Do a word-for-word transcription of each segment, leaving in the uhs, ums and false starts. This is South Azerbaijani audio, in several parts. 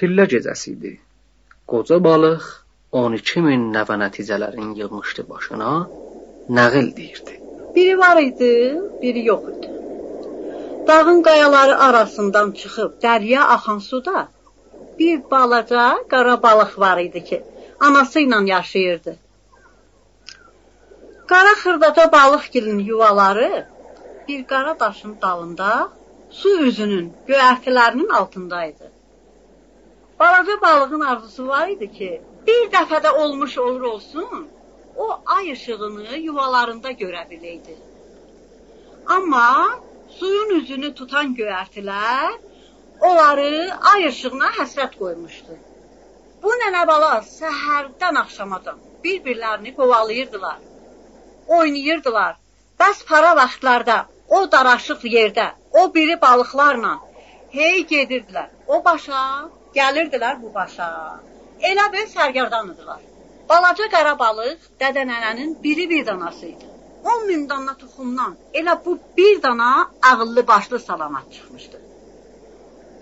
چیلله گئجه‌سی ایدی. قوجا بالیق اون ایکی مین نوه نتیجه‌لرین ییغمیشدی باشینا، ناغیل دئییردی. بیری وار ایدی، بیری یوخ ایدی. داغین قایالاری آراسیندان چیخیب دریا آخان سودا بیر بالاجا قارا بالیق وار ایدی کی، آناسی ایله یاشاییردی. قارا خیرداجا بالیق‌گیلین یووالاری بیر قارا داشین دالیندا، سو اوزونون گؤیرتی‌لرینین آلتیندا ایدی. بالاجا بالیغین آرزوسو وار ایدی کی، بیر دفعه ده اولموش اولور اولسون، او آی ایشیغینی یووالاریندا گؤره بیله‌یدی. آمما سویون اوزونو توتان گؤیرتی‌لر اونلاری آی ایشیغینا حسرت قویموشدو. بو ننه بالا سحردن آخشاماجان بیر-بیرلرینی قووالاییردیلار، اویناییردیلار. بس پارا واختلاردا او داراشیق یئرده او بیری بالیقلارلا هئی گئدیردیلر او باشا، گلیردیلر بو باشا. ائله بیل سرگردان ایدیلر. بالاجا قارا بالیق دده ننه‌نین بیری بیر داناسی ایدی. اون مین دانا توخومدان ائله بو بیر دانا عاغیللی باشلی سلامت چیخمیشدی.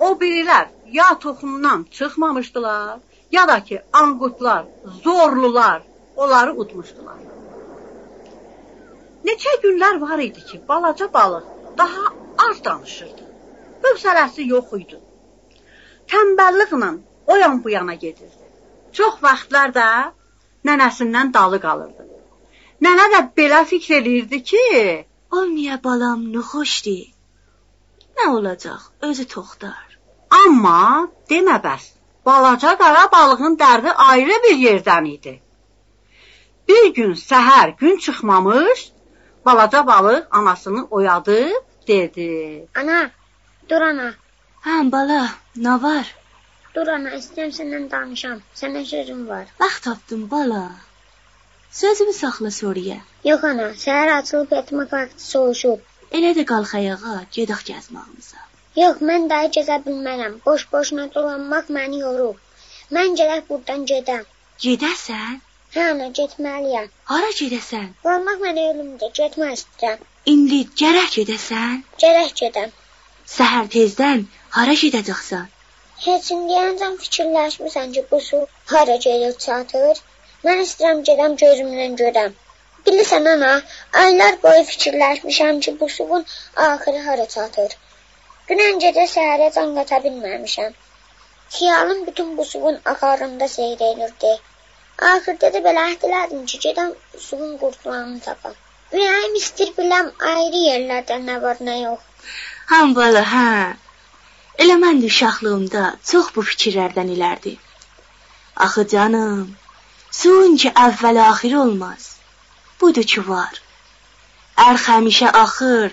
او بیریلر یا توخومدان چیخمامیشدیلار، یا دا کی، آنقوتلار، زورلولار اونلاری اودموشدولار. نئچه گونلر وار ایدی کی، بالاجا بالیق داها آز دانیشیردی. حوصله‌سی یوخ ایدی. تنبللیکله او یان بو یانا گئدیردی. چوخ واختلار دا ننه‌سیندن دالی قالیردی. ننه ده بئله فیکر ائله‌ییردی کی، «اولمایا بالام ناخوشدور. نه اولاجاق، اؤزو توختار.» آمما دئمه بس، بالاجا قارا بالیغین دردی آیری بیر یئردن ایدی. بیر گون سحر گون چیخمامیش، بالاجا بالیق آناسینی اویادیب دئدی: «آنا، دور آنا.» «هه، بالا، نه وار؟» «دور آنا، ایسته‌ییرم سنن دانیشام. سنه سؤزوم وار.» «واخت تاپدین، بالا. سؤزونو ساخلا سونرایا.» «یوخ آنا، سحر آچیلیب یاتماق واختی سوووشوب.» «ائله ده قالخ آیاغا، گئدک گزماغیمیزا.» «یوخ، من داها گزه بیلمرم. بوش-بوشونا دولانماق منی یوروب. من گرک بورادان گئدم.» «گئده‌سن؟» «هه آنا، گئتمه‌لی‌یم.» «هارا گئده‌سن؟» «قالماق منه اؤلومدور، گئتمک ایسته‌ییرم.» «ایندی گرک گئده‌سن؟» «گرک گئدم.» «سحر تئزدن هارا گئده‌جکسن؟» «هئچ ایندییه‌جن فیکیرلشمیسن کی، بو سو هارا گئدیر چاتیر؟ من ایسته‌ییرم گئدم گؤزومله گؤرم. بیلیرسن آنا، آیلار بویو فیکیرلشمیشم کی، بو سویون آخیری هارا چاتیر. دونن گئجه سحره‌جن قاچا بیلمه‌میشم. خیالیم بوتون بو سویون آخاریندا سیر ائدیردی. آخیردا دا بله‌ت ائله‌دیم کی، گئدم سویون قورتولانینی تاپام. اوره‌ییم ایستیر بیلم آیری یئرلرده نه وار، نه یوخ.» «هه بالا، هه. ائله من ده اوشاقلیغیمدا چوخ بو فیکیرلردن ائلردیم. آخی جانیم، سویون کی اول آخیری اولماز، بودور کی وار. ارخ همیشه آخیر،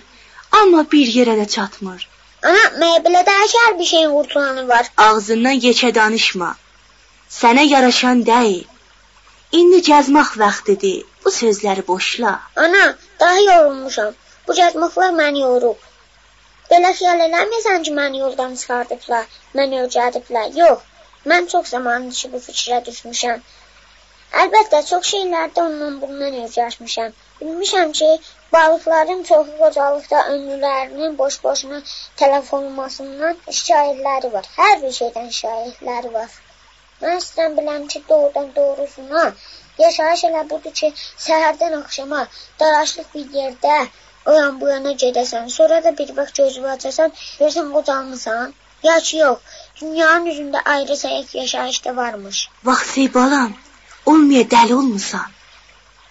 آمما بیر یئره ده چاتمیر.» «آنا، مگه بئله دئییل کی، هر بیر شئیین قورتولانی وار؟» «آغزیندان یئکه دانیشما. سنه یاراشان دئییل. ایندی گزمک واختیدیر. بو سؤزلری بوشلا.» «آنا، داها یورولموشام. بو گزمکلر منی یوروب. بئله خیال ائله‌میه‌سن کی، منی یولدان چیخاردیبلار، منی اؤیره‌دیبلر. یوخ، من چوخ زاماندیر کی، بو فیکره دوشموشم. البته، چوخ شئیلر ده اوندان بوندان اؤیرشمیشم. بیلمیشم کی، بالیقلارین چوخو قوجالیقدا عؤمورلرینین بوش-بوشونا تلف اولماسیندان شکایتلری وار. هر بیر شئیدن شکایتلری وار. من ایسته‌ییرم بیلم کی، دوغرودان دوغروسونا یاشاییش ائله بودور کی، سحردن آخشاما داراشلیق بیر یئرده او یان بو یانا گئده‌سن، سونرا دا بیر واخت گؤزونو آچاسان، گؤره‌سن قوجالمیسان؟ یا کی یوخ، دونیانین اوزونده آیری سایاق یاشاییش دا وارمیش.» «واخ، سئی بالام، اولمایا دلی اولموسان.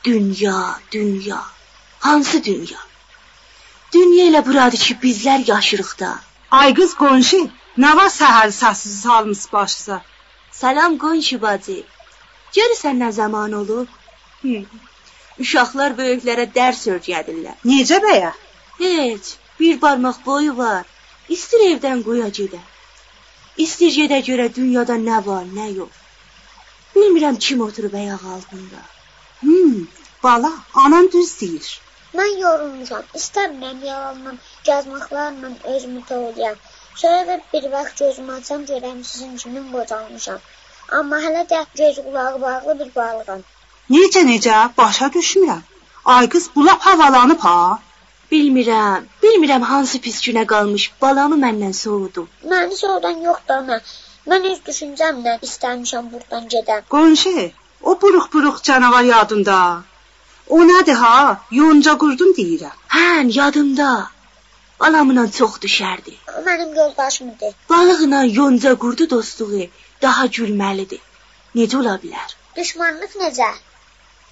دونیا، دونیا. هانسی دونیا؟ دونیا ائله بورادیر کی، بیزلر یاشیریق دا.» «آی قیز قونشو، نه وار سحر سسیزی سالمیسیز باشینیزا؟» «سلام قونشو باجی. گؤرورسن نه زامان اولوب؟ هی. اوشاقلار بؤیوکلره درس اؤیره‌دیرلر.» «نئجه به‌یه؟» «هئچ، بیر بارماق بویو وار. ایستیر ائودن قویا گئده. ایستیر گئده گؤره دونیادا نه وار، نه یوخ. بیلمیرم کیم اوتوروب آیاق آلتیندا. هوم، بالا، آنان دوز دئییر. من یورولموشام. ایسته‌میرم یالانلا، قازماقلارلا اؤزومو توولایام. سونرا دا بیر واخت گؤزومو آچام، گؤرم سیزین کیمین قوجالمیشام. آمما هله ده گؤزو قولاغی باغلی بیر بالیغام. نئجه، نئجه؟ باشا دوشمورم. آی قیز، بو لاپ هاوالانیب ها. بیلمیرم، بیلمیرم هانسی پیس گونه قالمیش بالامی مندن سووودوم. منی سووودان یوخدور، آنا. من اؤز دوشونجه‌مله ایسته‌میشم بوردان گئدم. قونشو، او بوروق-بوروق جاناوار یادیندا؟ او نه‌دیر ها؟ یونجا قوردون دئییرم. هه، یادیمدا. بالامیلا چوخ دوشردی. او منیم یولداشیمدی. بالیقلا یونجا قوردو دوستلوغو داها گولمه‌لیدیر. نئجه اولا بیلر؟ دوشمانلیق نئجه؟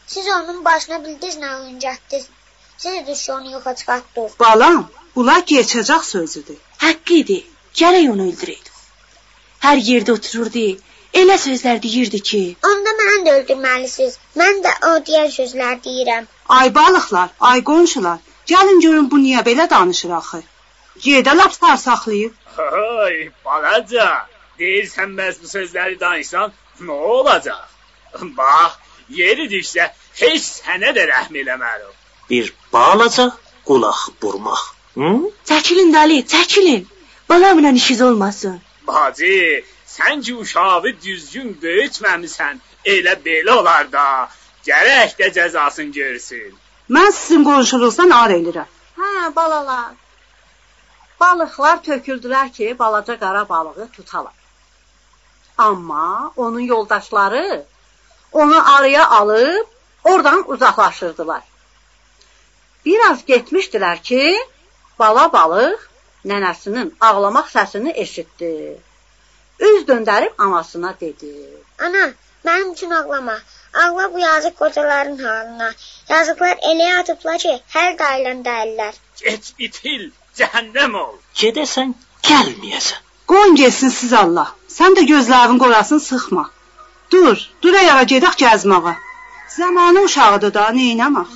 سیز اونون باشینا بیلدینیز نه اویون گتدینیز؟ سیز دوشونو یوخا چیخارتدینیز. بالام، بولار کئچه‌جک سؤزودور. حقی ایدی، گرک اونو اؤلدوره‌یدیک. هر یئرده اوتوروردو، ائله سؤزلر دئییردی کی. اوندا منی ده اؤلدورمه‌لیسینیز. من ده او دئین سؤزلری دئییرم. آی بالیقلار، آی قونشولار، گلین گؤرون بو نییه بئله دانیشیر آخی؟ یئرده لاپ سارساقلاییب. آی، بالاجا، دئییرسن بس بو سؤزلری دانیشسان، نه اولاجاق؟ باخ، یئری دوشسه، هئچ سنه ده رحم ائله‌مه‌ریک. بیر بالاجا قولاق بورماق. هی؟ چکیلین دالی، چکیلین. بالامیلا ایشیز اولماسین. باجی، سن کی اوشاغی دوزگون بؤیوتمه‌میسن، ائله بئله اولار دا، گرک ده جزاسینی گؤرسون. من سیزین قونشولوقدان عار ائلیرم. هه، بالالار. بالیقلار تؤکولدولر کی، بالاجا قارا بالیغی توتالار. آمما اونون یولداشلاری اونو آرایا آلیب اورادان اوزاقلاشیردیلار. بیر آز گئتمیشدیلر کی، بالا بالیق ننه‌سینین آغلاماق سسینی ائشیتدی. اوز دؤندریب آناسینا دئدی: آنا، منیم اوچون آغلاما. آغلا بو یازیق قوجالارین حالینا. یازیقلار ائله یاتیبلار کی، هله ده آییلان دئییللر. گئت ایتیل، جهنم اول. گئده‌سن، گلمه‌یه‌سن. قویون گئتسین، سیز الله. سن ده گؤزلرین قوراسین، سیخما. دور، دور آیاغا، گئدک گزماغا. زامانی اوشاغیدیر دا، نئینه‌مک؟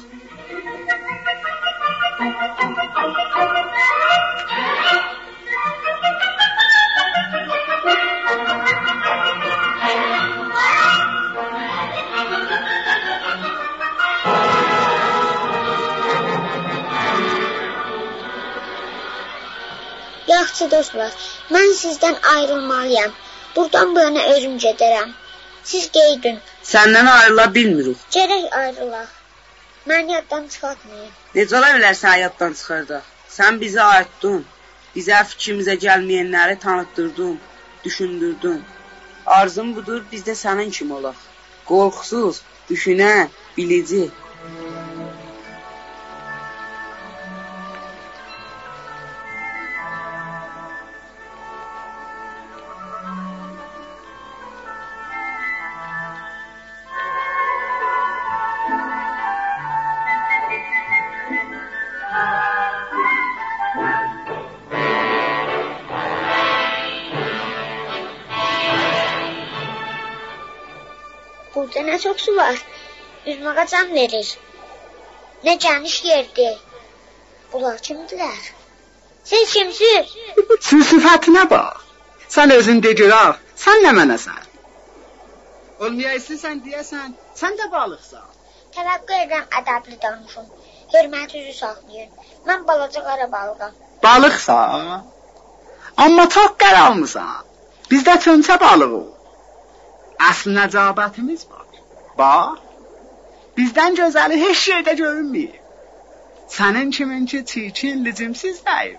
یاخشی دوستلار، من سیزدن آیریلمالییام. بوردان بو یانا اؤزوم گئده‌رم. سیز قئییدین. سندن آیریلا بیلمیریک. گرک آیریلاق. منی یاددان چیخارتمایین. نئجه اولا بیلر سنی یاددان چیخارداق؟ سن بیزی آییتدین. بیزه فیکریمیزه گلمه‌ینلری تانیتدیردین، دوشوندوردون. آرزوم بودور، بیز ده سنین کیمی اولاق. قورخوسوز، دوشونن، بیلیجی. بورادا نه چوخ سو وار. اوزمه‌یه جان وئریر. نه گئنیش یئردیر. بونلار کیمدیلر؟ سیز کیمسیز؟ سور صفتینه باخ. سن اؤزون دئ گؤرک، سن نمنه‌سن؟ اولمایا ایسته‌سن دئیه‌سن، سن ده بالیقسان. توقع ائدیرم ادبلی دانیشین. حؤرمتینیزی ساخلایین. من بالاجا قارا بالیغام. بالیقسان؟ آمما چوخ قرارلیسان. بیز ده چؤمچه بالیغیق. اصل نجابتیمیز وار. باخ، بیزدن گؤزلی هئچ یئرده گؤرونمه‌ییب. سنین کیمینکی چیرکین، لجیمسیز دئییل.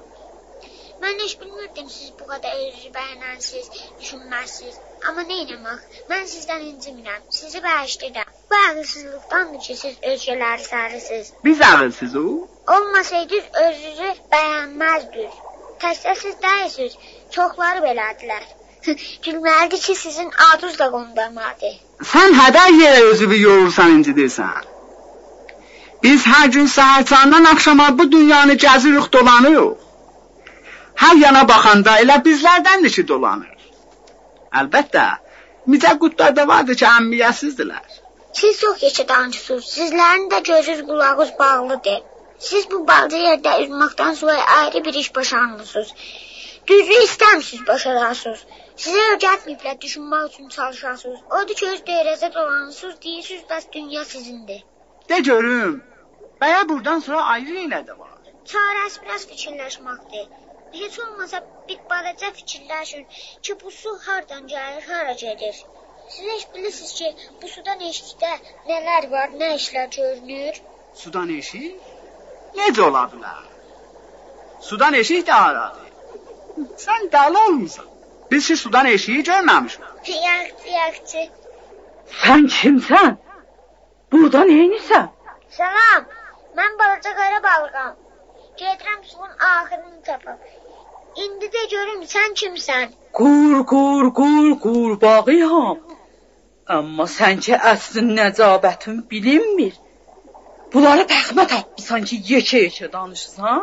من هئچ بیلمیردیم سیز بو قدر اؤزونوزو بیننسیز، دوشونمزسیز. آمما نئینه‌مک؟ من سیزدن اینجیمیرم، سیزی باغیشلاییرام. بو عاغیلسیزلیقداندیر کی، سیز اؤزگه‌لری سئویرسیز. بیز عاغیلسیزیق؟ اولماسایدینیز، اؤزونوزو بینمزدینیز. تکجه سیز دئییلسیز، چوخلاری بئله‌دیرلر. گولمه‌لیدیر کی، سیزین آدینیز دا قوندارمادیر. سن هدر یئره اؤزونو یورورسان، اینجیدیرسن. بیز هر گون سحر چاغیندان آخشاما بو دونیانی گزیریک، دولانیریق. هر یانا باخاندا ائله بیزلردندیر کی، دولانیر. البته، میجه قوردلار دا واردیر کی، اهمیتسیزدیرلر. سیز چوخ یئکه دانیشیرسینیز. سیزلرین ده گؤزونوز، قولاغینیز باغلیدیر. سیز بو بالاجا یئرده اوزمکدن سونرا آیری بیر ایش باشارمیسینیز. دوزو ایسته‌میرسینیز باشاراسینیز. سیزه اؤیرتمه‌ییبلر دوشونمک اوچون چالیشاسینیز. اودور کی، اؤز دؤیره‌زه دولانیرسینیز، دئییرسینیز، بس دونیا سیزیندیر. دئ گؤروم، بیر ده بورادان سونرا آیری نئینه‌دی وار؟ چاره‌سی بیر آز فیکیرلشمکدیر. هئچ اولماسا بیر بالاجا فیکیرلشین کی، بو سو هاردان گلیر، هارا گئدیر. سیز هئچ بیلیرسینیز کی، بو سودان ائشیکده نه‌لر وار، نه ایشلر گؤرونور؟ سودان ائشیک؟ نئجه اولا بیلر؟ سودان ائشیک ده هارادیر؟ سن دلی اولموسان. بیز کی سودان ائشیگی گؤرمه‌میشیک. یاخشی، یاخشی. سن کیمسن؟ بورادا نئینیرسن؟ سلام، من بالاجا قارا بالیغام. گئدیرم سویون آخیرینی تاپام. ایندی دئ گؤروم، سن کیمسن؟ قور، قور، قور، قورباغایام. آمما سن کی اصلین نجابتین بیلینمیر، بونلاری پخمه تاپمیسان کی، یئکه-یئکه دانیشیرسان؟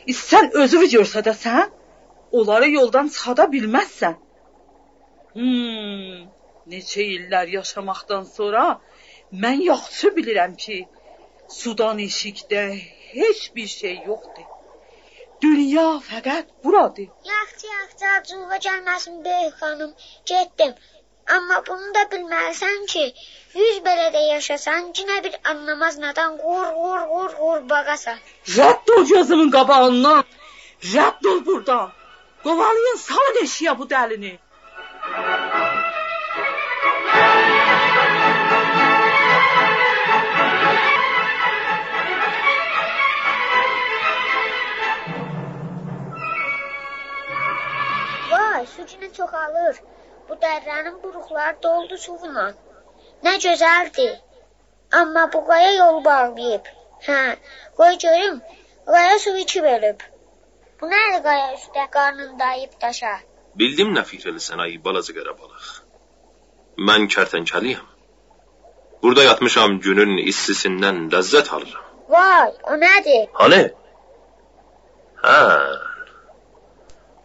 ایسته‌سن اؤزووو گؤرسده‌سن، اونلاری یولدان چیخاردا بیلمزسن. هوم، نئچه ایللر یاشاماقدان سونرا من یاخشی بیلیرم کی، سودان ائشیکده هئچ بیر شئی یوخدور. دونیا فقط بورادیر. یاخشی، یاخشی، آجیغینا گلمه‌سین، بؤیوک خانیم. گئتدیم. آمما بونو دا بیلمه‌لیسن کی، یوز بئله ده یاشاسان، یئنه بیر آنلاماز نادان قور، قور، قور، قورباغاسان. رد اول گؤزومون قاباغیندان. رد اول بورادان. قووالایین، سالین ائشیگه بو دلینی. وای، سو یئنه چوخالیر. بو دره‌نین بوروقلاری دولدو سوولا. نه گؤزلدیر. آمما بو قایا یولو باغلاییب. هه، قوی گؤروم، قایا سووو ایکی بؤلوب. بو نه‌دیر قایا اوسته قارنین داییب داشا؟ بیلدیم نه فیکیر ائلیسن، آی بالاجا قارا بالیق. من کرتنکله‌یم. بورادا یاتمیشام، گونون ایستیسیندن لذت آلیرام. وای، او نه‌دیر؟ هانی؟ هه.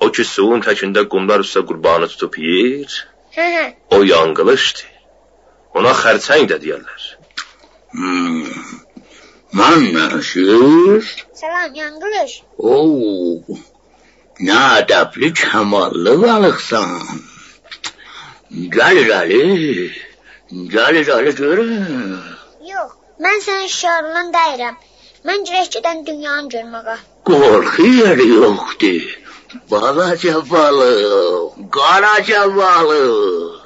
او کی سویون تکینده قوملار اوسته قورباغانی توتوب یئییر، هه، هه. او یانقیلیشدیر. اونا خرچنگ ده دئیرلر. هوم. من نه شئی؟ سلام، یانقیلیش. اوو، نه ادبلی، کماللی بالیقسان. گل ایره‌لی، گل ایره‌لی گؤروم. یوخ، من سنین شکاریندان دئییرم. من گرک گئدم دونیانی گؤرمه‌یه. قورخو یئری یوخدور. بالاجا بالیق، قاراجا بالیق.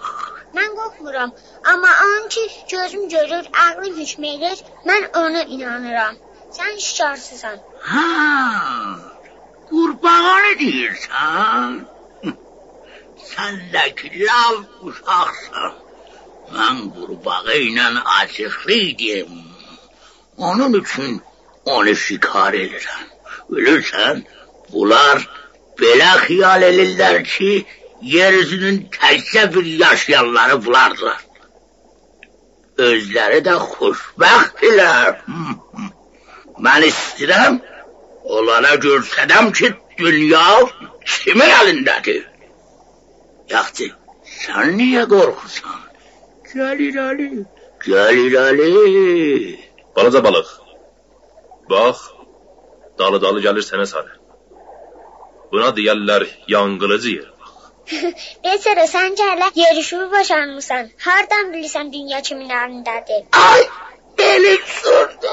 من قورخمورام. آمما اونون کی گؤزوم گؤرور، عقلیم حکم ائدیر، من اونا اینانیرام. سن شکارچیسان. هه، قورباغانی دئییرسن؟ سن ده کی لاپ اوشاقسان. من قورباغا ایله آجیقلی ایدیم. اونون اوچون اونو شکار ائدیرم. بیلیرسن، بونلار بئله خیال ائدیرلر کی، یئر اوزونون تکجه بیر یاشایانلاری بولاردیلار. اؤزلری ده خوشبختدیرلر. من ایسته‌ییرم اونلارا گؤسترم کی، دونیا کیمین الینده‌دیر. یاخشی، سن نییه قورخورسان؟ گل ایره‌لی، گل ایره‌لی. بالاجا بالیق، باخ، دالی-دالی گلیر سنه ساری. بونا دئیرلر یانقیلیجی یئرباخ. بیچاره، سن کی هله یئریشیوی باشارمیسان، هاردان بیلیرسن دونیا کیمین الینده‌دیر؟ آی، بئلیم سیندی.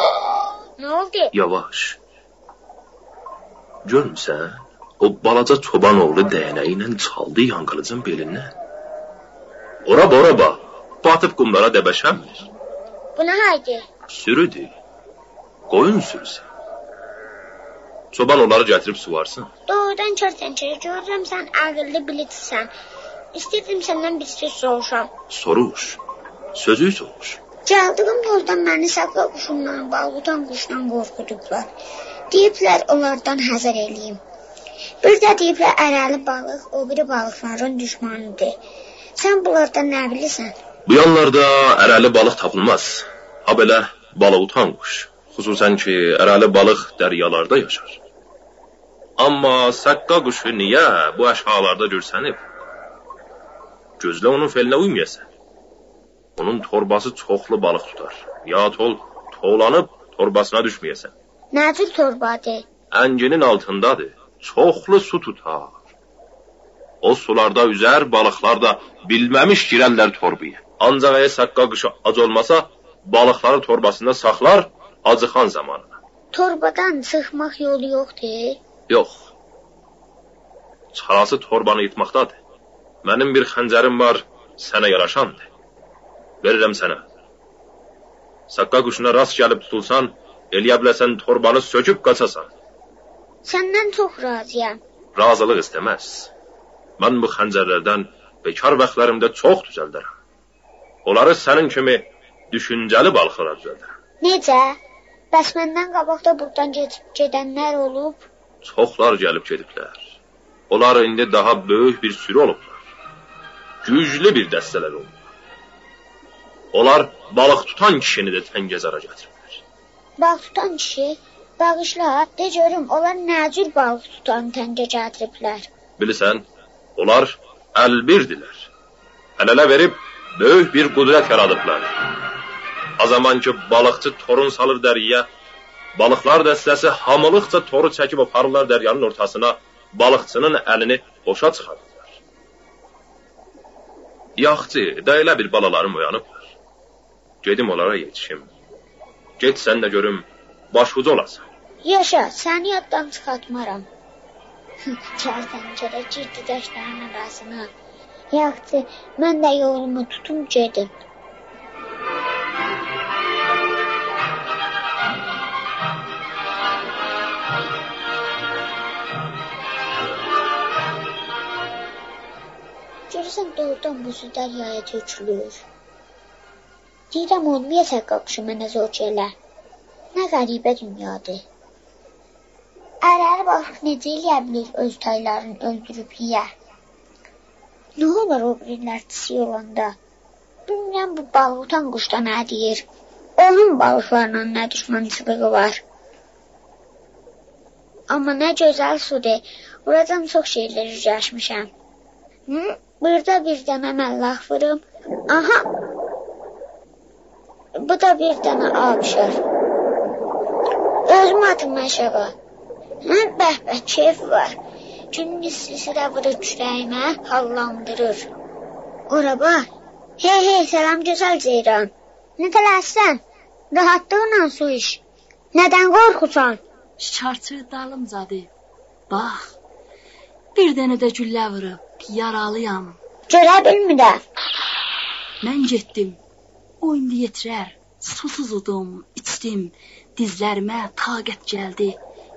نه اولدو؟ یاواش. گؤرمورسن؟ او بالاجا چوبان اوغلو دَیَنه‌یی ایله چالدی یانقیلیجین بئلیندن. اورا-بورا باخ، باتیب قوملارا دبشنمیر. بو نه هایدی؟ سورودور. قویون سوروسو. چوبان اونلاری گتیریب سووارسین. دوغرودان، کرتنکله، گؤرورم سن عقللی، بیلیجیسن. ایسته‌ییردیم سندن بیر سؤز سوروشام. سوروش. سؤزو سوروش. گلدیگیم یولدا منی سقا قوشوندان، بالیق توتان قوشدان قورخودوبلار. دئییبلر اونلاردان حذر ائله‌ییم. بیر ده دئییبلر اره‌لی بالیق او بیری بالیقلارین دوشمانیدیر. سن بونلاردان نه بیلیرسن؟ بو یانلاردا اره‌لی بالیق تاپیلماز. هابئله بالیق توتان قوش. خصوصاً کی، اره‌لی بالیق دریالاردا یاشار. آمما سقا قوشو نییه بو آشاغیلاردا گؤرسنیب؟ گؤزله اونون فعلینه اویمایاسان. اونون تورباسی چوخلو بالیق توتار. یاد اول، توولانیب تورباسینا دوشمه‌یه‌سن. نه جور توربادیر؟ انگینین آلتیندادیر. چوخلو سو توتار. او سولاردا اوزر، بالیقلار دا بیلمه‌میش گیررلر توربایا. آنجاق اگر سقا قوشو آج اولماسا، بالیقلاری تورباسیندا ساخلار آجیخان زامانینا. توربادان چیخماق یولو یوخدور؟ یوخ. چاره‌سی توربانی ییرتماقدادیر. منیم بیر خنجریم وار، سنه یاراشاندیر. وئریرم سنه. سقا قوشونا راست گلیب توتولسان، ائلیه بیلرسن توربانی سؤکوب قاچاسان. سندن چوخ راضی‌یام. راضیلیق ایسته‌مز. من بو خنجرلردن بیکار واختلاریمدا چوخ دوزلدرم. اونلاری سنین کیمی دوشونجه‌لی بالیقلارا دوزلدرم. نئجه؟ بس مندن قاباق دا بورادان کئچیب گئدنلر اولوب؟ چوخلار گلیب گئدیبلر. اونلار ایندی داها بؤیوک بیر سورو اولوبلار. گوجلو بیر دسته‌لر اولوبلار. اونلار بالیق توتان کیشینی ده تنگه زارا گتیریبلر. بالیق توتان کیشی؟ باغیشلا، دئ گؤروم، اونلار نه جور بالیق توتانی تنگه گتیریبلر؟ بیلیرسن، اونلار ال‌بیردیلر. ال‌اله وئریب بؤیوک بیر قدرت یارادیبلار. او زامان کی بالیقچی تورون سالیر دریایا، بالیقلار دسته‌سی هامیلیقجا تورو چکیب آپاریرلار دریانین اورتاسینا، بالیقچی‌نین الینی بوشا چیخاریرلار. یاخچی، دا ائله بیل بالالاریم اویانیبلار. گئدیم اونلارا یئتیشیم. گئت سن ده گؤروم، باش اوجا اولاسان. یاشا، سنی یاددان چیخارتمارام. گل سن گرک گیر دوداقلارین آراسینا. یاخشی، من ده یولومو توتوم گئدیم. گؤرورسن، دوغرودان بو سو دریایا تؤکولور. دئییرم، اونو نییه سقا قوشو منه زور گله؟ نه غریبه دونیادیر. اره‌لی بالیق نئجه ائلیه بیلیر اؤز تایلارینی اؤلدوروب یئیه؟ نه اولار او بیریلر کیچیک اولاندا؟ بیلمیرم بو بالیق توتان قوش دا نه دئییر. اونون بالیقلارلا نه دوشمنچیلیگی وار. آمما نه گؤزل سودور. بورادان چوخ شئیلر اؤیرشمیشم. هی؟ بورادا بیر دنه ملاخ ووروم. آها! بو دا بیر دنه آبشار. اؤزوم آتیم آشاغی. هه، به به، کئیف وار. گونون ایستیسی ده وورور کوره‌ییمه، حاللاندیریر. اورا باخ. هئی، هئی، سلام گؤزل جئیران. نه تلسیرسن؟ راحاتلیقلا سو ایچ. ندن قورخورسان؟ شکارچی دالیمجادیر. باخ، بیر دنه ده گولله ووروب، یارالی‌یام. گؤره بیلمیرم. من گئتدیم، او ایندی یئتیرر. سوسوزدوم، ایچدیم، دیزلریمه طاقت گلدی.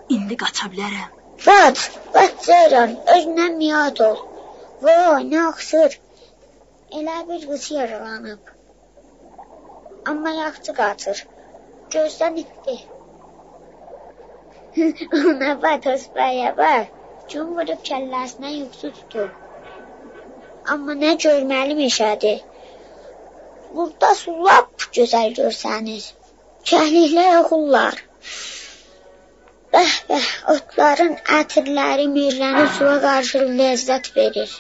ایندی قاچا بیلرم. قاچ، قاچ جئیران، اؤزوندن میات اول. وای، نه آخسیر. ائله بیل قیچی یارالانیب. آمما یاخشی قاچیر. گؤزدن ایتدی. اونا باخ، توسباغا باخ. گون ووروب کله‌سینه یوخوسو توتوب. آمما نه گؤرمه‌لی مئشه‌دیر. بورادا سو لاپ گؤزل گؤرسنیر. کهلیکلر اوخورلار. به به، اوتلارین عطیرلری میررنی سویا قارشی لذت وئریر.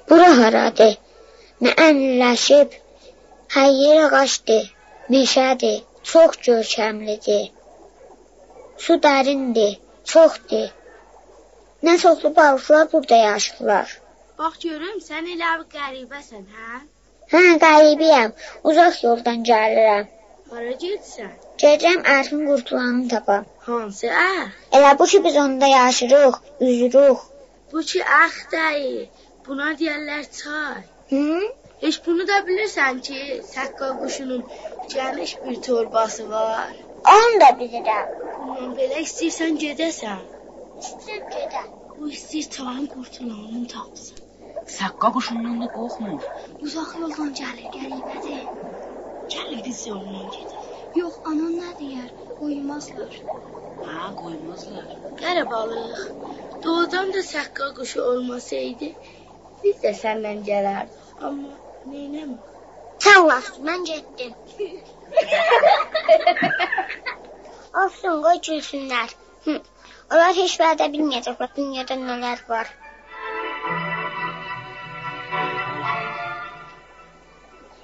بورا هارادیر؟ نه انیلشیب؟ هر یئر آغاجدیر، مئشه‌دیر، چوخ گؤرکملی‌دیر. سو دریندیر، چوخدور. نه چوخلو بالیقلار بورادا یاشیرلار. باخ گؤروم، سن ائله بیر غریبه‌سن، هه؟ هه، غریبه‌یم. اوزاق یولدان گلیرم. هارا گئدیرسن؟ گئدیرم ارخین قورتولانینی تاپام. هانسی ارخ؟ ائله بو کی، بیز اوندا یاشیریق، اوزوروک. بو کی ارخ دئییل، بونا دئیرلر چای. هی؟ هئچ بونو دا بیلیرسن کی، سقا قوشونون گئنیش بیر تورباسی وار؟ اونو دا بیلیرم. بوندان بئله ایسته‌ییرسن گئده‌سن؟ ایسته‌ییرم گئدم. بو ایسته‌ییر چایین قورتولانینی تاپسین. سقا قوشوندان دا قورخمور. اوزاق یولدان گلیر، غریبه‌دیر. گلیر بیز یولدان گئدک. یوخ، آنان نه دئیر؟ قویمازلار. هه، قویمازلار. قره بالیق، دوغرودان دا سقا قوشو اولماسایدی، بیز ده سنن گلردیک. آمما نئینه‌مک؟ سن لافسیز، من گئتدیم. اولسون، قوی گولسونلر. هی. اونلار هئچ وعده بیلمه‌یه‌جکلر دونیادا نه‌لر وار.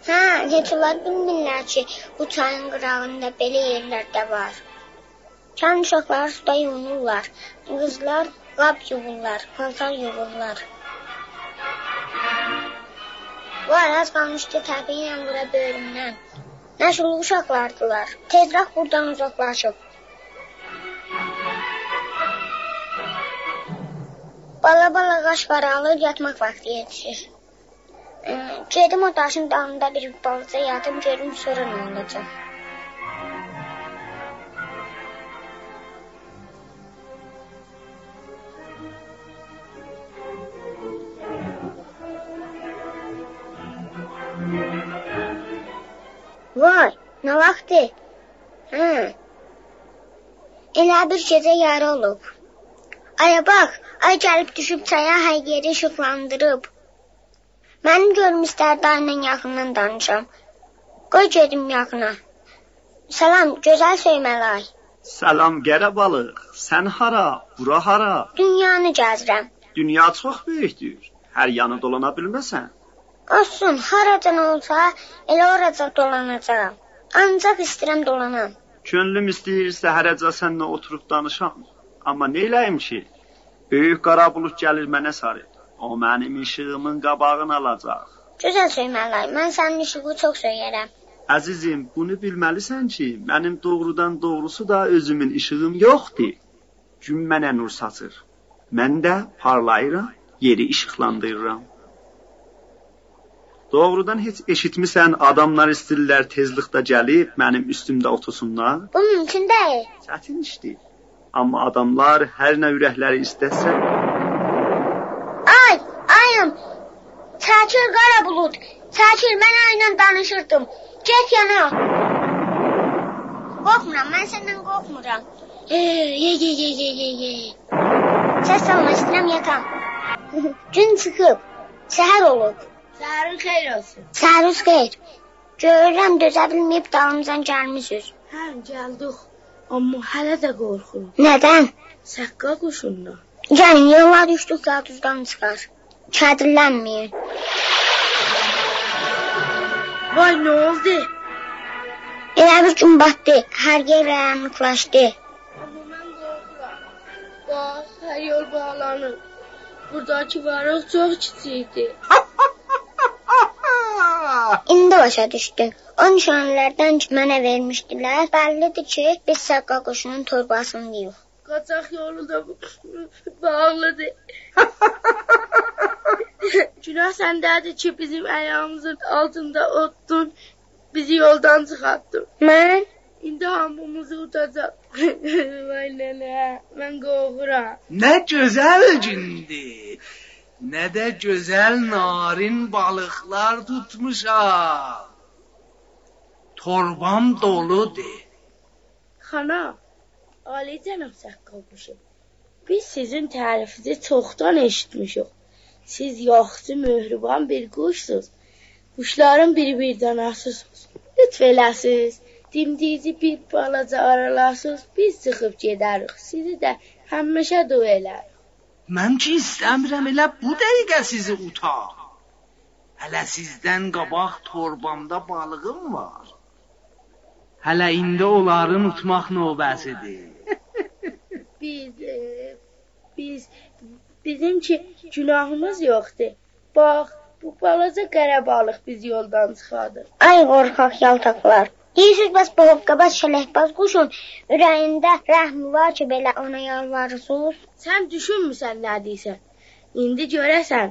هه، هئچ اونلار بیلمیرلر کی، بو چایین قیراغیندا بئله یئرلر ده وار. چایین اوشاقلاری سودا یویونورلار. قیزلار قاب یویورلار، پالتار یویورلار. وای، آز قالمیشدی تپیگینن وورا بؤیرومدن. نه شوللوق اوشاقلاردیلار. تئزرک بورادان اوزاقلاشیب. بالا-بالا قاش قارالیر، یاتماق واختی یئتیشیر. ائ، گئدیم او داشین دالیندا بیر بالاجا یاتیم، گؤروم سونرا نه اولاجاق. وای، نه واختدیر؟ هه. ائله بیل گئجه یاری اولوب. آیا باخ، آی گلیب دوشوب چایا، هر یئری ایشیقلاندیریب. منیم گؤنلوم ایستردی آیلا یاخیندان دانیشام. قوی گئدیم یاخینا. سلام، گؤزل سؤیمه‌لی آی. سلام، قره بالیق. سن هارا؟ بورا هارا؟ دونیانی گزیرم. دونیا چوخ بؤیوکدور. هر یانی دولانا بیلمه‌سن. اولسون، هاراجان اولسا، ائله اوراجان دولاناجاغام. آنجاق ایسته‌ییرم دولانام. گؤنلوم ایسته‌ییر سحره‌جه سنله اوتوروب دانیشام. آمما نئیله‌ییم کی؟ بؤیوک قارا بولود گلیر منه ساری. او منیم ایشیغیمین قاباغینی آلاجاق. گؤزل سؤیمه‌لی آی، من سنین ایشیغی چوخ سؤیرم. عزیزیم، بونو بیلمه‌لیسن کی، منیم دوغرودان دوغروسو دا اؤزومون ایشیغیم یوخدور. گون منه نور ساچیر. من ده پارلاییرام، یئری ایشیقلاندیریرام. دوغرودان هئچ ائشیتمیسن، آداملار ایسته‌ییرلر تئزلیکده گلیب منیم اوستومده اوتورسونلار؟ بو مومکون دئییل. چتین ایشدیر. آمما آداملار هر نه اورکلری ایسته‌سه. آی، آییم، چکیل قارا بولود، چکیل، من آیلا دانیشیردیم. گئت یانا. قورخمورام، من سندن قورخمورام. یئ، یئ، یئ. سس سالما، ایسته‌ییرم یاتام. گون چیخیب، سحر اولوب. سحرین خیر اولسون. سحروز خیر. گؤرورم، دؤزه بیلمه‌ییب دالیمجان گلمیسینیز. هه، گلدیک. آمما هله ده قورخورام. ندن؟ سقا قوشوندان. گلین، یولا دوشدوک، یادینیزدان چیخار. کدیرلنمه‌یین. وای، نه اولدو؟ ائله بیل گون باتدی، هر یئر قارانلیقلاشدی. آمما من قورخورام. باخ، هر یول باغلانیب. بوراداکی واریق چوخ کیچیکدیر. ایندی باشا دوشدوم. او نشانه‌لردن کی، منه وئرمیشدیلر، بللیدیر کی، بیز سقا قوشونون تورباسینداییق. قاچاق یولو دا باغلیدیر. گوناه سنده‌دیر کی، بیزیم آیاغیمیزین آلتیندا اوتدون، بیزی یولدان چیخارتدین. من؟ ایندی هامیمیزی اوتاجاق. وای ننه، من قورخورام. نه گؤزل گوندور، نه ده گؤزل نارین بالیقلار توتموشام. توربام دولودور. خانیم، عالی‌جناب سقا قوشو، بیز سیزین تعریفینیزی چوخدان ائشیتمیشیک. سیز یاخشی، مهربان بیر قوشسوز. قوشلارین بیر-بیر داناسیسینیز. لطف ائله‌سیز، دیمدیگیزی بیر بالاجا آرالاسیز، بیز چیخیب گئدریک. سیزی ده همیشه دعا ائلریک. من کی ایسته‌میرم ائله بو دقیقه سیزی اوتام. هله سیزدن قاباق توربامدا بالیغیم وار. هله ایندی اونلاری اوتماق نوبه‌سیدیر. بیز، ائ، بیز، بیزیم کی گوناهیمیز یوخدور. باخ، بو بالاجا قره بالیق بیزی یولدان چیخاردیر. آی قورخاق یالتاقلار. دئییرسیز، بس بو حوققاباز شله‌باز قوشون اوره‌یینده رحم وار کی، بئله اونا یالواریرسینیز؟ سن دوشونمورسن نه دئییرسن. ایندی گؤره‌سن،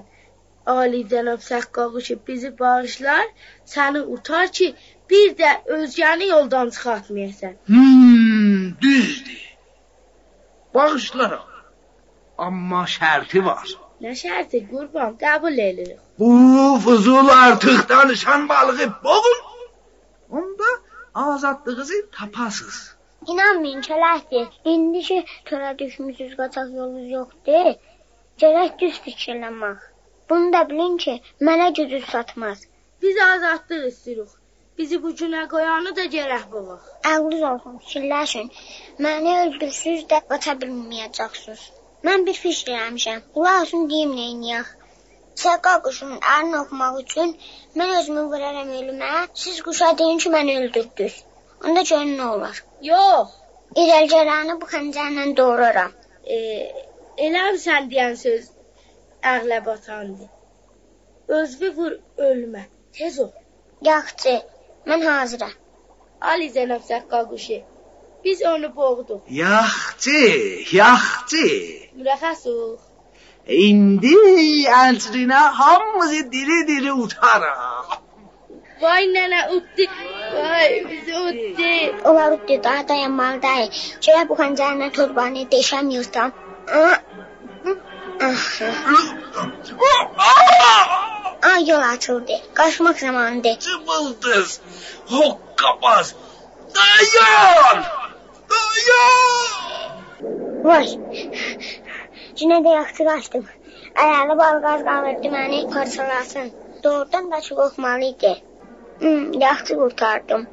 عالی‌جناب سقا قوشو بیزی باغیشلار، سنی اوتار کی، بیر ده اؤزگه‌نی یولدان چیخارتمایاسان. هوم، دوزدور. باغیشلارام. آمما شرطی وار. نه شرطی، قوربان؟ قبول ائدیریک. بو فضول آرتیق دانیشان بالیغی بوغون. اوندا آزادلیغینیزی تاپاسیز. اینانمایین، کلکدیر. ایندی کی چؤله دوشموسوز، قاچاق یولونوز یوخدور، گرک دوز فیکیر ائله‌مک. بونو دا بیلین کی، منه گوجونوز چاتماز. بیز آزادلیق ایسته‌ییریک. بیزی بو گونه قویانی دا گرک بولاق. عقلینیز اولسون، فیکیرلشین. منی اؤلدورسوز ده قاچا بیلمه‌یه‌جکسینیز. من بیر فیکیر ائله‌میشم. قولاق آسین، دئییم نئینیه‌ک. سقا قوشون الینی اوخوماق اوچون من اؤزومو وورارام اؤلومه، سیز قوشا دئیین کی، منی اؤلدوردونوز. اوندا گؤرون نه اولار. یوخ. ایره‌لی‌گرانی بو خنجرله دوغرارام. ائ، ائله بیل سن دئین سؤز عقله باتاندی. اؤزووو وور اؤلومه. تئز اول. یاخشی، من حاضرام. عالی‌جناب سقا قوشو، بیز اونو بوغدوق. یاخچی، یاخچی. مرخص‌ووخ. ایندی الچینه هامینیزی دیری-دیری اوتارام. وای ننه، اوتدو. وای، بیزی اوتدو. اولار اوتدو، داها دایانمالی دئییل. گؤرک بو خنجرله توربانی دئشم ییرتام. آ، آ، آ، یول آچیلدی. قاچماق زامانیدیر. جیبیلدیز، هوققاباز. دایان! دایان! وای. یئنه ده یاخشی قاچدیم. عیارلی بالیق آز قالیردی منی پارچالاسین. دوغرودان دا کی، قورخمالی ایدی. هوم، یاخشی قورتاردیم.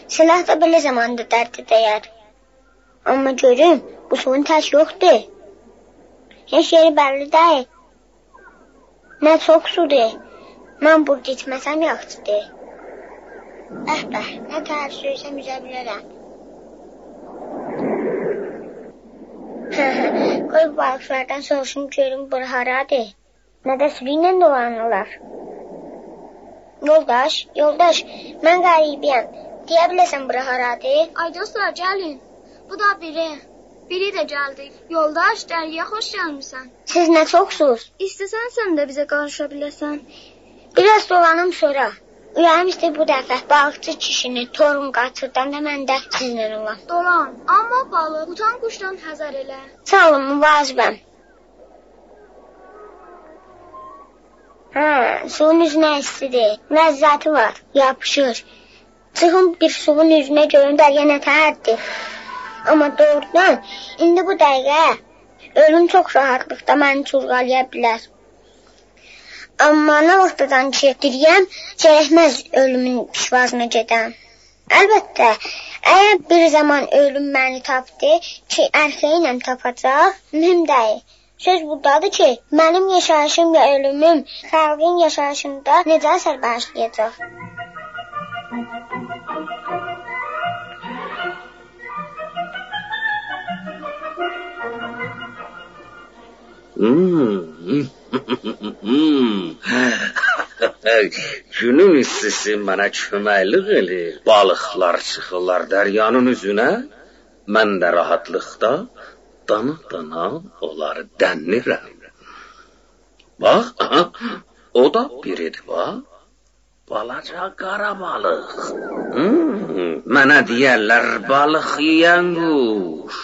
سلاح دا بئله زاماندا درده دَیر. آمما گؤروم، بو سویون تکی یوخدور. هئچ یئری بللی دئییل. نه چوخ سودور. من بورادا ایتمه‌سم یاخشیدیر. به به، نه تهر سؤیسم اوزه بیلرم. قوی بو بالیقلاردان سوروشوم گؤروم بورا هارادیر. نه ده سورو ایله دولانیرلار. یولداش، یولداش، من غریبه‌یم. دئیه بیله‌سن بورا هارادیر؟ آی دوستلار، گلین. بو دا بیری. بیری ده گلدی. یولداش، دریایا خوش گلمیسن. سیز نه چوخسوز؟ ایسته‌سن سن ده بیزه قاریشا بیله‌سن. بیر آز دولانیم سونرا. اوره‌ییم ایسته‌ییر بو دفعه بالیقچی کیشینی تورون قاچیردان دا من ده سیزینله اولام. دولان، آمما بالیق اوتان قوشدان حذر ائله. ساغ اولون، مواظبم. هه، سویون اوزو نه ایستیدیر. لذتی وار، یاپیشیر. چیخیم بیر سویون اوزونه گؤروم دریا نه تهردیر. آمما دوغرودان، ایندی بو دقیقه اؤلوم چوخ راحاتلیقدا منی چولغالایا بیلر. آمما نه واختدان کی دیری‌یم، گرکمز اؤلومون پیشوازینا گئدم. البته، اگر بیر زامان اؤلوم منی تاپدی کی، ارخه‌یینم تاپاجاق، مهم دئییل. سؤز بورادادیر کی، منیم یاشاییشیم یا اؤلوموم خالقین یاشاییشیندا نئجه اثر باغیشلایاجاق؟ هوم. گونون ایستیسی منه کؤمکلیک ائله‌ییر. بالیقلار چیخیرلار دریانین اوزونه، من ده راحاتلیقدا دانا-دانا اونلاری دنلیرم. باخ، آها، او دا بیریدیر، باخ. بالاجا قارا بالیق. هوم، منه دئیرلر بالیق یئین قوش.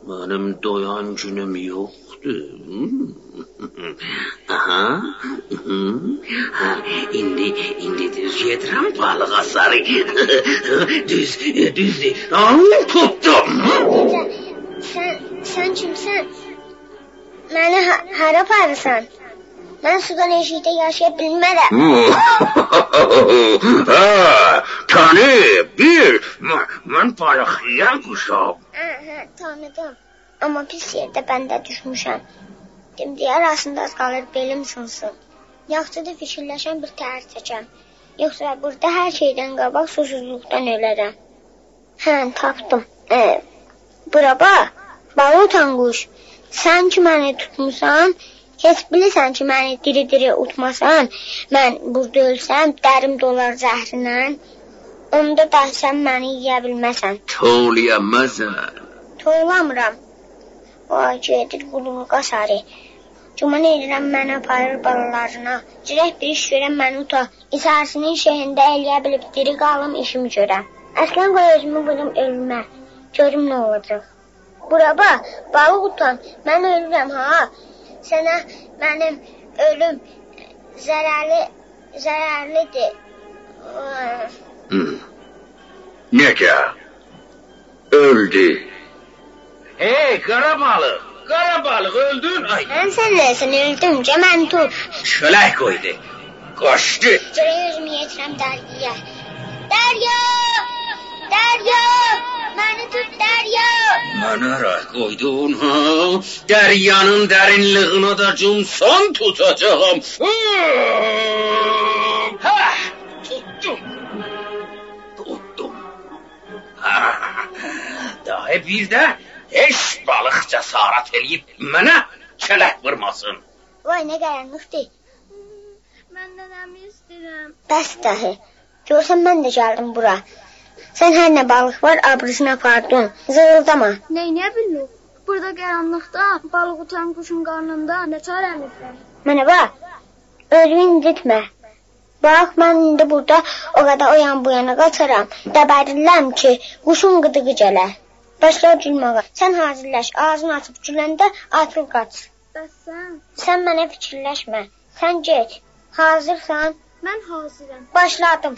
منیم دویان گونوم یوخدور. هوم. آها. هوم. هه، ایندی، ایندی دوز گئدیرم بالیغا ساری. دوز، دوزدور. آو، توتدوم. سن، سن کیمسن؟ منی ها-، هارا آپاریرسان؟ من سودان ائشیکده یاشایا بیلمرم. هه، تانی، بیل، من، من بالیق یئین قوشام. هه، هه، تانیدیم. آمما پیس یئرده بنده دوشموشم. دئمدیک آراسیندا آز قالیر بئلیم سینسین. یاخشیدیر، فیکیرلشم بیر تهر چکم. یوخسا بورادا هر شئیدن قاباق سوسوزلوقدان اؤلرم. هه، تاپدیم. ائ، بورا باخ، بالیق اوتان قوش. سن کی منی توتموسان، هئچ بیلیرسن کی منی دیری-دیری اوتماسان، من بورادا اؤلسم، دریم دولار زهرینن، اوندا دا سن منی یئیه بیلمزسن. توولایامازسان. توولامیرام. وای، گئدیر قوللوغا ساری. گمان ائدیرم منی آپاریر بالالارینا. گرک بیر ایش گؤرم، منی اوتا. ایچریسینین شئیینده ائلیه بیلیب دیری قالیم، ایشیمی گؤرم. اصلاً قوی اؤزومو ووروم اؤلومه. گؤروم نه اولاجاق. بورا باخ، بالیق اوتان، من اؤلورم ها. سنه منیم اؤلوم ضررلی، ضررلیدیر. هوم. نئجه؟ اؤلدو. هئی، قارا بالیق، قارا بالیق، اؤلدون؟ آی. من سنله سن اؤلدوم، گل منی توت. چؤلک قویدو. قاچدی. گرک اؤزومو یئتیرم دریایا. دریا! دریا! منی توت، دریا! منه ره قویدون، ها؟ دریانین درینلیگینه ده گومسان توتاجاغام. هه، توتدوم. توتدوم. داهی بیر ده هئچ بالیق جسارت ائله‌ییب منه کلک وورماسین. وای، نه قارانلیقدیر. من ننه‌می ایسته‌ییرم. بس داهی. گؤرسن، من ده گلدیم بورا. سن هر نه بالیق وار، آبریسینی آپاردین. زیریلداما. نئینیه بیللیک؟ بورادا قارانلیقدا بالیق اوتان قوشون قارنیندا نه چاره‌میز وار؟ منه باخ، اؤزونو اینجیتمه. باخ، من ایندی بورادا او قدر او یان بو یانا قاچارام، دبریللم کی قوشون قیدیغی گله. باشلا گولمه‌یه. سن حاضیرلاش، آغزینی آچیب گولنده آتیل قاچ. بس سن؟ سن منه فیکیرلشمه. سن گئت. حاضیرسان؟ من حاضرام. باشلادیم.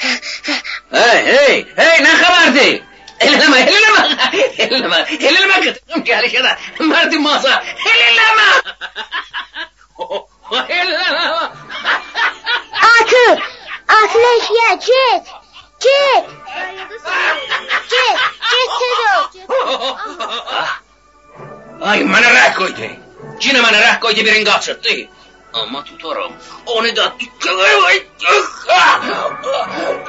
هئی، هئی، هئی، نه خبردیر؟ ائل ائله‌مه، ائل ائله‌مه. ائل ائله‌مه، ائل ائله‌مه، قیچیریم گلیشه ده. مردم مازا. ائل ائله‌مه. ائل ائله‌مه. آتیل، آتیل ائشییه، گئت، گئت. گئت، گئت، تئز اول. آی، منه ره قویدو. یئنه منه ره قویدو، بیرینی قاچیرتدی. آمما توتارام. اونو دا توتارام. آی، آی، آی.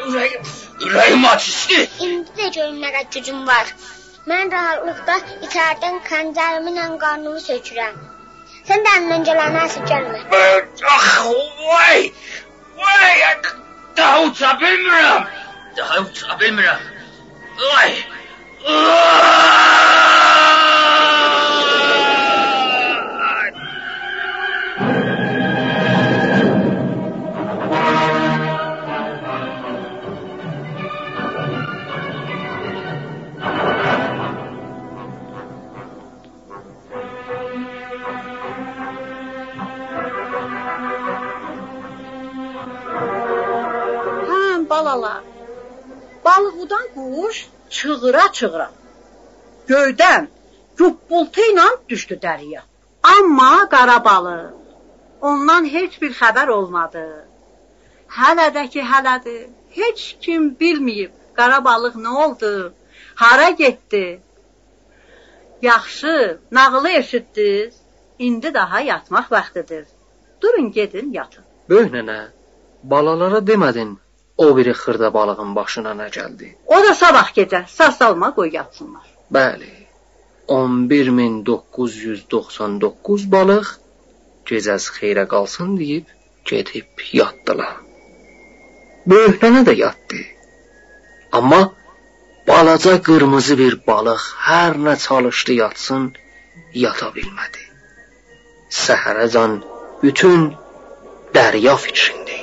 اوره‌ییم، اوره‌ییم آچیشدی. ایندی ده گؤروم نه قدر گوجوم وار. من راحاتلیقدا ایچریدن خنجریمله قارنینی سؤکورم. سن ده الیندن گلنی اسیرگه‌مه. آخ، وای! وای، داها اوچا بیلمیرم. داها اوچا بیلمیرم. وای! وای! هه، بالالار. بالیق اودان قوش چیغیرا-چیغیرا گؤیدن گوپپولتو ایله دوشدو دریایا. آمما قارا بالیق، اوندان هئچ بیر خبر اولمادی. هله ده کی هله‌دیر، هئچ کیم بیلمه‌ییب قارا بالیق نه اولدو، هارا گئتدی. یاخشی، ناغیلی ائشیتدینیز، ایندی داها یاتماق واختیدیر. دورون، گئدین، یاتین. بؤیوک ننه، بالالارا دئمه‌دین او بیری خیردا بالیغین باشینا نه گلدی؟ او دا صاباح گئجه ساغ-سالیمانا قوی یاتسینلار. بلی، اون بیر مین دوققوز یوز دوخسان دوققوز بالیق گئجه‌ز خئیره قالسین دئییب گئدیب یاتدیلار. بؤیوک ننه ده یاتدی. آمما بالاجا قیرمیزی بیر بالیق هر نه چالیشدی یاتسین، یاتا بیلمه‌دی. سحره‌جن بوتون دریا فیکرینده